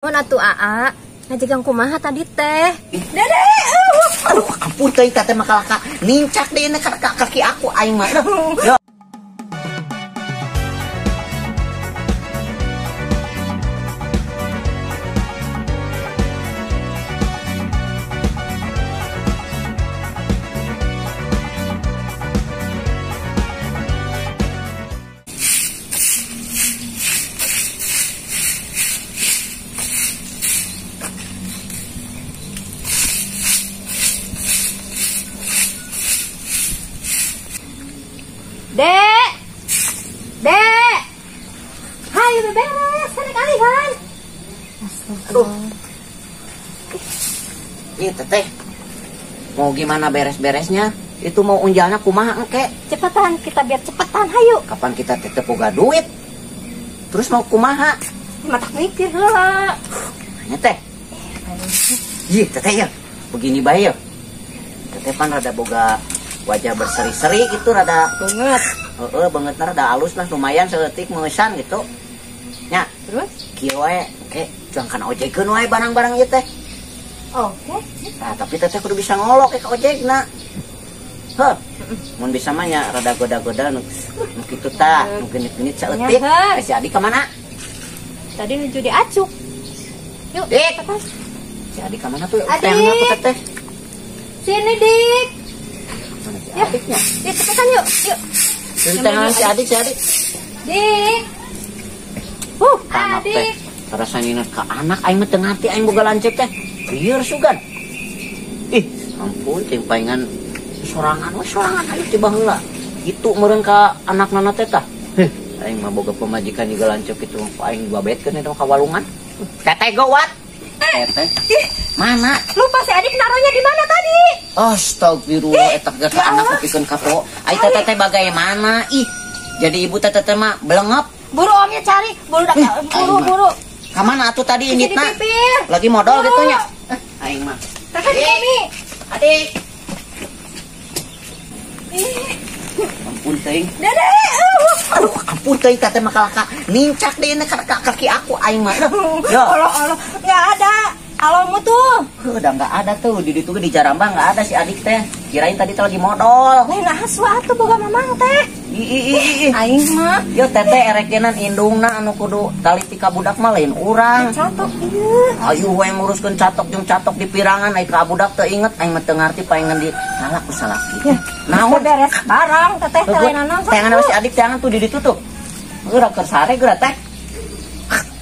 Mun atuh Aa, ngajegang kumaha tadi teh? Dede, aduh ampun teh teteh mah kalaka nincak deui na kaki aku aing mah. Yo. Dek, Dek, hayu beberes, sana kalian. Aduh, iya teteh, mau gimana beres-beresnya? Itu mau unjalnya kumaha engke? Cepetan, kita biar cepetan, hayu. Kapan kita teteh boga duit? Terus mau kumaha? Matak mikir lah. Hanya teh. Iya teteh ya, begini bae ya. Teteh pan rada boga wajah berseri-seri gitu, rada banget. Heeh, bangetna rada halus lah, lumayan seeutik meusan gitu. Nya, terus kieu wae, engke cuang kana ojekeun wae barang-barang ieu teh. Oke. Nah, tapi teteh kudu bisa ngolok ke ojekna. Heuh. Mun bisa mah nya rada goda-goda nu kitu tah, nu genit-genit saeutik. Si Adi ka mana? Tadi nuju diacuk. Yuk, Dik. Si Adi ka mana tuh? Adi. Teteh. Sini, Dik. Si adiknya. Ya, cepetan yuk, yuk. Tangan si adik, si adik. Dik. Adik. Terasa ninat ke anak aing mah teu ngarti aing boga lanceuk teh. Lieur sugan. Ih, ampun teh paingan sorangan we sorangan aing teh baheula. Kitu meureun ka anakna teh tah. Heh, aing mah boga pamajikan juga lanceuk kitu aing babetkeun eta ka walungan. Teteh gawat. Teteh. Mana? Lupa si adik naruhnya di mana tadi? Astagfirullah, eta ge ka anak pikeun kapo. Ai teteh teh bagaimana? Ih, jadi ibu teteh teh mah belengep. Buru omnya cari, buru buru buru. Ka mana atuh tadi inditna? Lagi modal gitu nya. Aing mah. Teteh di bumi. Adik. Ampun teuing. Dede. Aduh, ampun teuing teteh mah kalaka nincak deui na kaki aku aing mah. Yo. Allah Allah, enggak ada. Alomu tuh. Udah nggak ada tuh, di ditu di Jaramba nggak ada si adik teh. Kirain tadi teh lagi modal. Lain haswa atuh boga mamang teh. Ih. Aing mah. Yo teteh erekenan indungna anu kudu tali tika budak mah lain urang. Catok ieu. Ayu we nguruskeun catok jeung catok di pirangan ai ka budak teu inget aing mah teu ngarti paingan di salah ku salaki. Naon beres barang teteh teh lain naon. Teangan si adik teangan tuh di ditu tuh. Geura keur sare geura teh.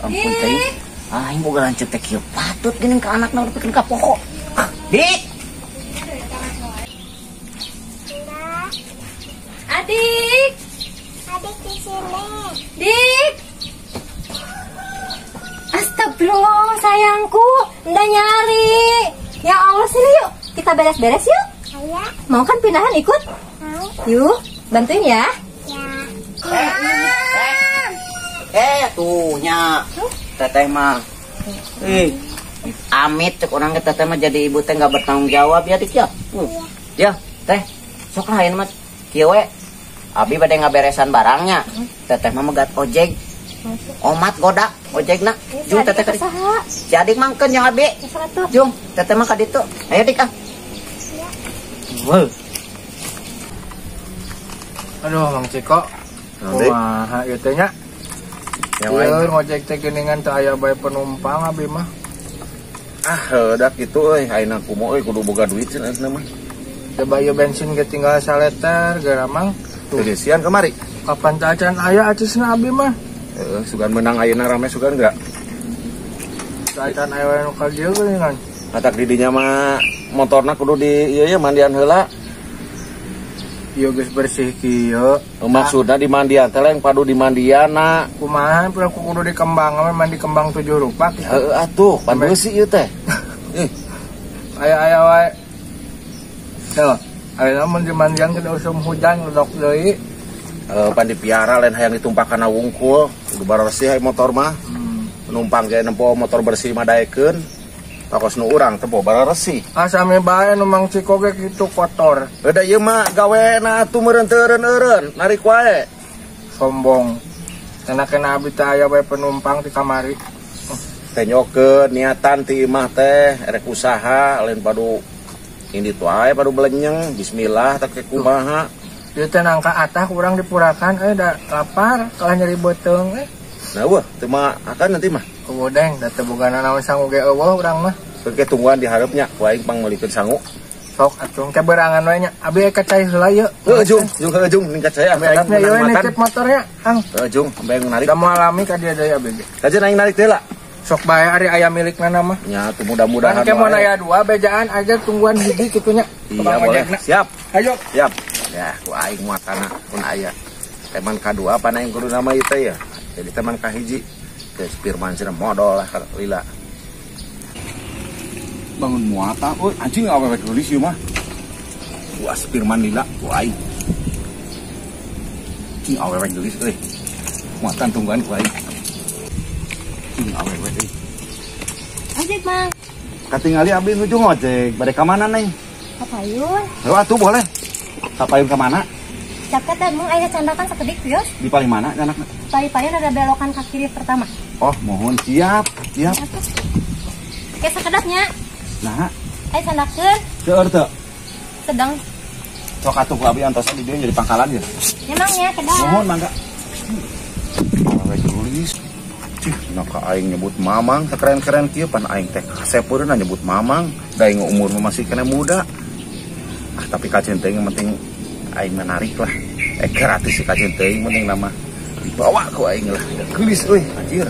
Ampun teh. Aing boga lanceuk teh kieu patut geuning ka anakna nepikeun ka poho. Dik. Adik. Adik di sini. Dik. Astagfirullah sayangku, ndak nyari. Ya Allah sini yuk, kita beres-beres yuk. Ayo. Mau kan pindahan ikut? Mau. Yuk, bantuin ya. Ya. Tuh nya. Teteh mah, ih, amit cek orang ke teteh mah jadi ibu teh nggak bertanggung jawab ya dik ya. Ya teh, sok lah ini mah kieu we. Abi bade ngaberesan barangnya. Teteh mah megat ojek, omat godak ojekna. Jung teteh ka si adik mangkeun jeung abi. Jung, teteh mah ka ditu. Ayo dik ah. Wah. Aduh, Mang Ciko. Kumaha ieu teh nya? Iya, ngojek teh geuningan teu aya bae penumpang abi mah. Ah, heudak kitu euy, ayeuna kumaha euy kudu boga duit cenah ayeuna mah. Coba ieu bensin ge tinggal saleter geura mang. Tuh disian kamari. Kapan teh acan aya acisna abi mah? Heeh, sugan menang ayeuna rame sugan geura. Teu acan aya we nu ka dieu geuningan. Katak di dinya mah motorna kudu di ieu ye mandian heula. Ieu geus bersih kieu. Maksudna di mandian teh lain padu di mandianna. Kumaha pula kudu di kembang, mandi kembang 7 rupa kitu. Heeh atuh, pan beusi ieu teh. Ih. Aya-aya wae. Tuh, ayeuna mun di mandian teh usum hujan ngedok deui. Heuh, pan dipiara lain hayang ditumpah kana wungkul, kudu baresih aya motor mah. Penumpang ge nempo motor bersih mah daekeun. Takos nu urang teh baresih. Ah sami bae nu Mang Ciko ge kitu kotor. Heuh ieu mah gawena atuh meureun teu eureun-eureun, narik wae. Sombong. Enak-enak abi teh aya bae penumpang di kamari. Tenyokeun niatan ti imah teh erek usaha lain padu ini tuh ae padu belenyeng bismillah teh kumaha. Ieu teh nangka atah urang dipurakan euy da lapar kalah nyeri beuteung. Nah wah teu mah akan nanti mah. Eueuh deng da teu boga nanaon sangu ge eueuh urang mah. Engke tungguan diharepnya ku aing pangmeulikeun sangu. Sok atuh engke berangan we nya. Abi ka cai heula yeuh. Heuh jung, jung heuh jung ning ka cai ame aing menang makan. Nitip motornya, Kang. Heuh jung, ambe aing narik. Da moal lami ka dieu deui abi ge. Kajeun aing narik teh lah. Sok bae ari aya milikna mah. Nya tuh mudah-mudahan. Engke mun aya dua bejaan aja tungguan hiji kitu nya. Iya boleh. Siap. Ayo. Siap. Ya, ku aing muatana kun aya. Teman kadua pan aing kudu nama ieu teh ya. Jadi teman kahiji. Geus Firman cenah modol lah lila. Bangun muata, oh anjing awewe geulis ieu mah. Wah, Firman lila ku aing. Cing awewe geulis euy. Muatan tungguan ku aing. Cing awewe euy. Ojek, Mang. Katingali abdi nuju ngojek. Bade ka mana, Neng? Ka payun. Heuh atuh boleh. Ka payun ka mana? Caket teh mung aya candakan sakedik kios. Di paling mana anakna? Pali payun ada belokan ke kiri pertama. Oh, mohon siap, siap. Kayak sakedapnya. Nah, ayo candakeun. Seueur teu? Sedang. Sok atuh ku abi antosan di dieu jadi pangkalan ya. Memang ya, kedap. Mohon mangga. Awewe geulis. Cih, nah ka aing nyebut mamang keren-keren kieu pan aing teh kasepeurna nyebut mamang, da aing umur mah masih kena muda. Ah, tapi kaceun teh yang penting aing menarik lah. Gratis sih kaceun teh penting nama dibawa ku aing lah. Geulis euy, anjir.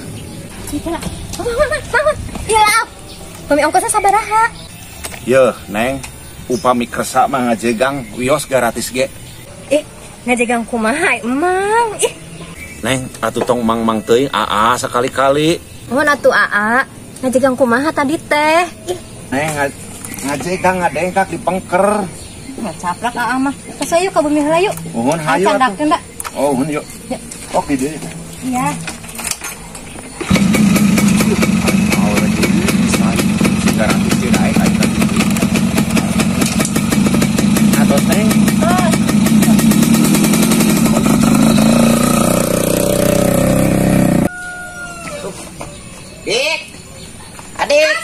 Cih, lah. Bangun, bangun. Iya lah. Pami ongkosnya sabaraha. Yeuh, Neng, upami kersa mah ngajegang wios gratis ge. Ih, ngajegang kumaha emang? Ih. Neng, atuh tong mang-mang teuing aa sekali-kali. Mun atuh aa, ngajegang kumaha tadi teh? Ih. Neng, ngajegang ngadengkak di pengker. Nggak caplak aa mah. Terus ayo ka bumi heula yuk. Mohon hayu atuh. Oh, mohon yuk. Yuk. Oh, di dieu. Iya. Gratis teh aing aing tadi. Atos Neng. Dik. Adik.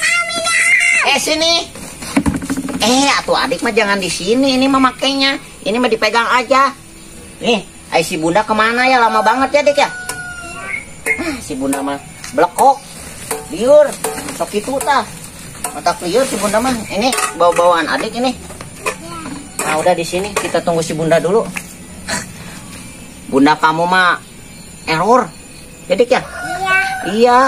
Sini. Atuh adik mah jangan di sini, ini mah makainya. Ini mah dipegang aja. Nih, ay si Bunda kemana ya? Lama banget ya, Dik ya? Ah, si Bunda mah blekok. Liur, sok itu tah. Mata liur si Bunda mah. Ini bawa-bawaan adik ini. Nah, udah di sini kita tunggu si Bunda dulu. Bunda kamu mah error. Ya, Dik ya? Iya. Iya.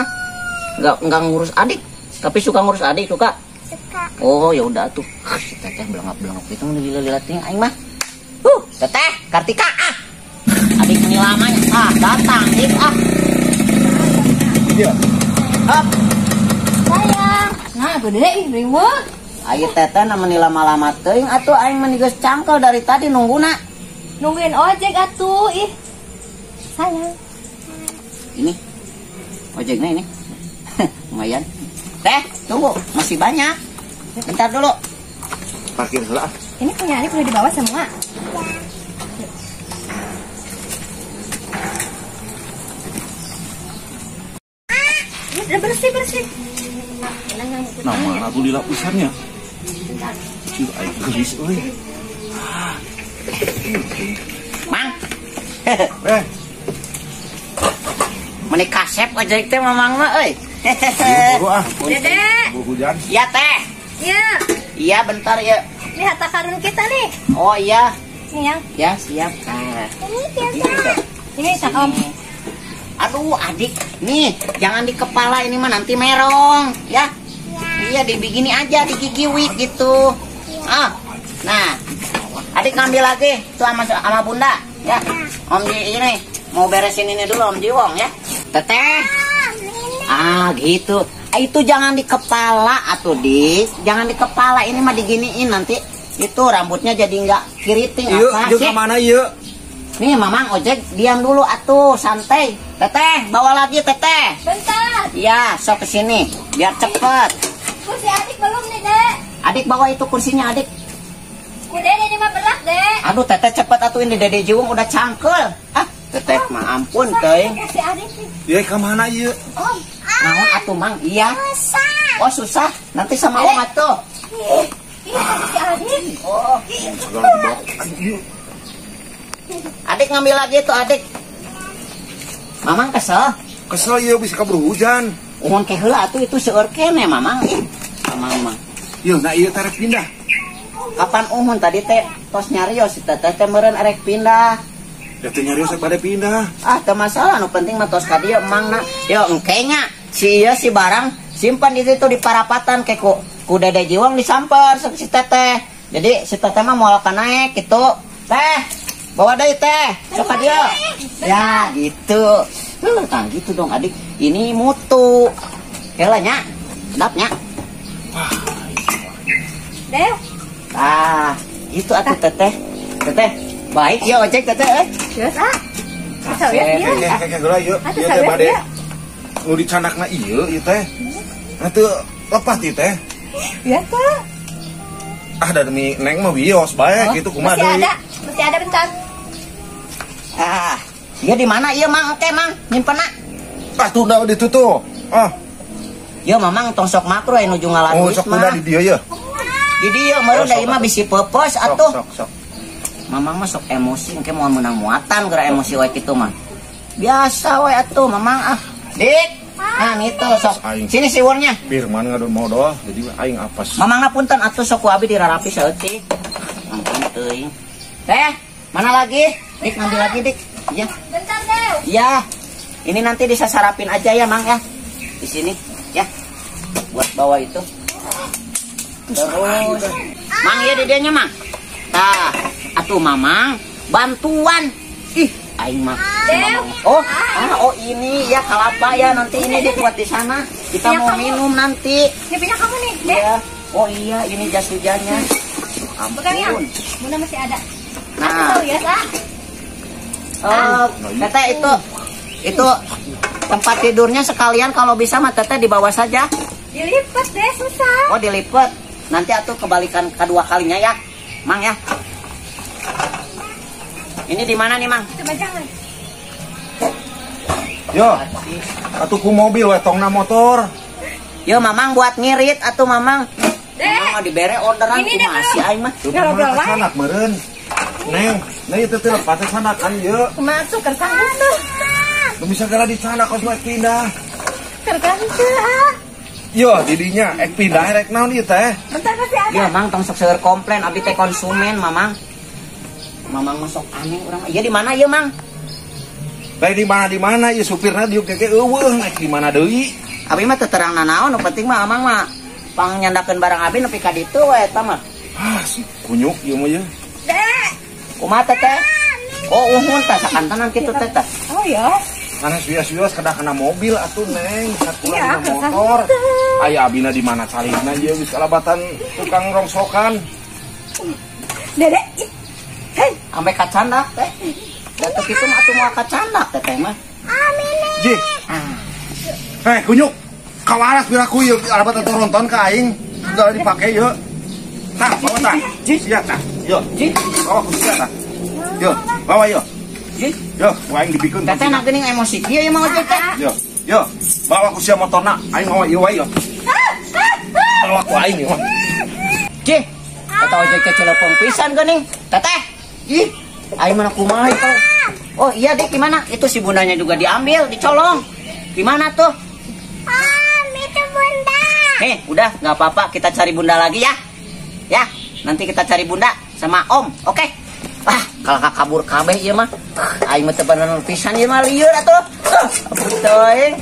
Nggak ngurus adik, tapi suka ngurus adik, suka. Suka. Oh, ya udah tuh. Si teteh belangap-belangap itu lila-lila ting aing mah. Teteh, Kartika ah. Adik ini lamanya. Ah, datang dik ah. Iya. Hop. Sayang. Nah, gede ih riweuh. Ayo teteh namanya lama-lama teuing atuh aing mah geus cangkel dari tadi nungguna. Nungguin ojek atuh ih. Sayang. Ini. Ojeknya ini. Lumayan. Teh, tunggu, masih banyak. Bentar dulu. Parkir heula. Ini punya adik udah dibawa semua. Ya. Ini udah bersih-bersih. Nah, mana tuh lila pisannya? Cih, aing geulis euy. Mang. Meni kasep ojek teh mamang mah euy. Buru ah. Dede. Buru hujan. Iya teh. Iya. Iya bentar ya. Ini harta karun kita nih. Oh iya. Nih yang. Ya siap. Nah. Ini siapa? Ini Om. Aduh adik, nih jangan di kepala ini mah nanti merong ya. Iya dibegini aja digigiwit gitu. Ya. Ah. Nah, adik ngambil lagi tuh sama bunda ya. Om Ji ini mau beresin ini dulu Om Jiwong ya. Teteh. Ah gitu. Itu jangan di kepala atuh dik. Jangan di kepala ini mah diginiin nanti itu rambutnya jadi nggak keriting. Yuk, apa yuk sih? Kemana yuk? Nih mamang ojek diam dulu atuh santai. Teteh bawa lagi teteh. Bentar. Iya sok kesini biar cepet. Kursi adik belum nih dek. Adik bawa itu kursinya adik. Udah ini mah berat dek. Aduh teteh cepet atuh ini dede Jiwung udah cangkel. Ah teteh mah ampun teh. Kursi adik nih. Ya kemana yuk? Om. Naon atuh Mang? Iya. Susah. Oh, susah. Nanti sama Om atuh. Ini si adik. Oh, segala dibawa. Adik ngambil lagi tuh adik. Mamang kesel. Kesel ieu bisa kabur hujan. Uhun ke heula atuh itu seueur keneh Mamang. Ih, Mamang mah. Yeuh, nah ieu teh rek pindah. Kapan uhun tadi teh tos nyarios si teteh teh meureun arek pindah. Ya teh nyarios bade pindah. Ah, teu masalah nu penting mah tos ka dieu Mang na. Yo engke nya si ieu si barang simpan di situ di parapatan ke ku Dede Jiwang disamper si teteh. Jadi si teteh mah moal ka naek gitu. Teh, bawa deui teh. Sok ka dieu. Ya, gitu. Nah, gitu dong adik. Ini mutu. Heula nya. Sedap nya. Deh. Ah, itu atuh teteh. Teteh, baik ya ojek teteh euy. Geus ah. Asal ya ieu. Ke geura ieu. Ieu teh bade. Nu dicandakna ieu ieu teh. Nah teu lepas ieu teh. Biasa. Ah, da demi neng mah wios bae kitu kumaha deui. Masih ada bentar. Ah, ieu di mana ieu Mang engke Mang nyimpenna? Ah, tuh da ditu tuh. Ah. Ieu Mamang tong sok makro anu nuju ngalah duit mah. Oh, sok udah di dieu ye. Di dieu meureun da ieu mah bisi peupeus atuh. Sok. Mamang mah sok emosi engke moal meunang muatan geura emosi wae kitu mah. Biasa wae atuh Mamang ah. Dik. Nah, itu sok. Sini siwurnya. Firman ngadon modal, jadi aing apes. Mamangna punten atuh sok ku abi dirarapi saeutik. Ampun teuing. Teh, mana lagi? Dik ngambil lagi, Dik. Iya. Bentar, Dew. Iya. Ini nanti disasarapin aja ya, Mang ya. Di sini ya. Buat bawa itu. Terus. Mang ya dedenya, Mang. Tah, atuh Mamang bantuan. Ih, aing mah. Oh, oh ini ya kelapa ya, nanti ini dibuat di sana. Kita mau minum nanti. Ini punya kamu nih, Dek. Ya. Oh iya, ini jas hujannya. Pegang ya. Bunda masih ada. Nah. Tahu ya, Kak. Teteh itu tempat tidurnya sekalian kalau bisa mah teteh dibawa saja. Dilipat deh, susah. Oh, dilipat. Nanti atuh kebalikan kedua kalinya ya. Mang ya. Ini di mana nih, Mang? Coba jangan. Yo, atuh ku mobil we tongna motor. Yo, Mamang buat ngirit atuh Mamang. Dek. Mamang dibere orderan kumaha si aing mah. Gara-gara sanak meureun. Neng, neng itu teh lepas sanakan ieu. Masuk kersang henteu. Nu bisa gara dicanak kos rek pindah. Kersang henteu ah. Yo, didinya ek pindah rek naon ieu teh? Bentar masih ada. Yo, Mang tong sok seueur komplain abi teh konsumen, Mamang. Mamang mah sok aneh urang. Ieu di mana ieu, Mang? Bae di mana ieu supirna diuk teh eueuh naik di mana deui? Abi mah teu terang nanaon, nu penting mah Amang mah pangnyandakeun barang abi nepi ka ditu we eta mah. Ah, si kunyuk ieu mah ye. Dek. Kumaha teteh? Oh, uhun tah sakantenan kitu teh tah. Oh ya. Karena suya-suya kedah kena mobil atuh neng, sakulah dina motor. Aya abina di mana calina ieu geus kalabatan tukang rongsokan. Dedek. Hei, ambe kacandak teh. Datuh kitu mah atuh moal kacandak teteh mah. Amin. Ji. Hei, kunyuk. Kawaras piraku ieu alabatan toronton ka aing. Segala dipake ieu. Tah, bawa tah. Ji, sia tah. Yo, Ji, bawa ku sia tah. Yo, bawa yo. Ji. Yo, ku aing dibikeun. Teteh na geuning emosi kieu ieu mah ojek teh. Yo, yo, bawa ku sia motorna, aing mawa ieu wae yo. Bawa ku aing ieu mah. Ji, eta ojek teh celepong pisan geuning. Teteh. Ih, aing mana kumaha itu. Oh iya Dek, gimana? Itu si bundanya juga diambil, dicolong. Gimana tuh? Om, itu bunda. Nih, udah nggak apa-apa, kita cari bunda lagi ya. Ya, nanti kita cari bunda sama om, oke? Okay? Ah, kalau kabur kabeh ieu mah. Aing mah teu bener pisan ieu mah lieur atuh. Ampun teuing.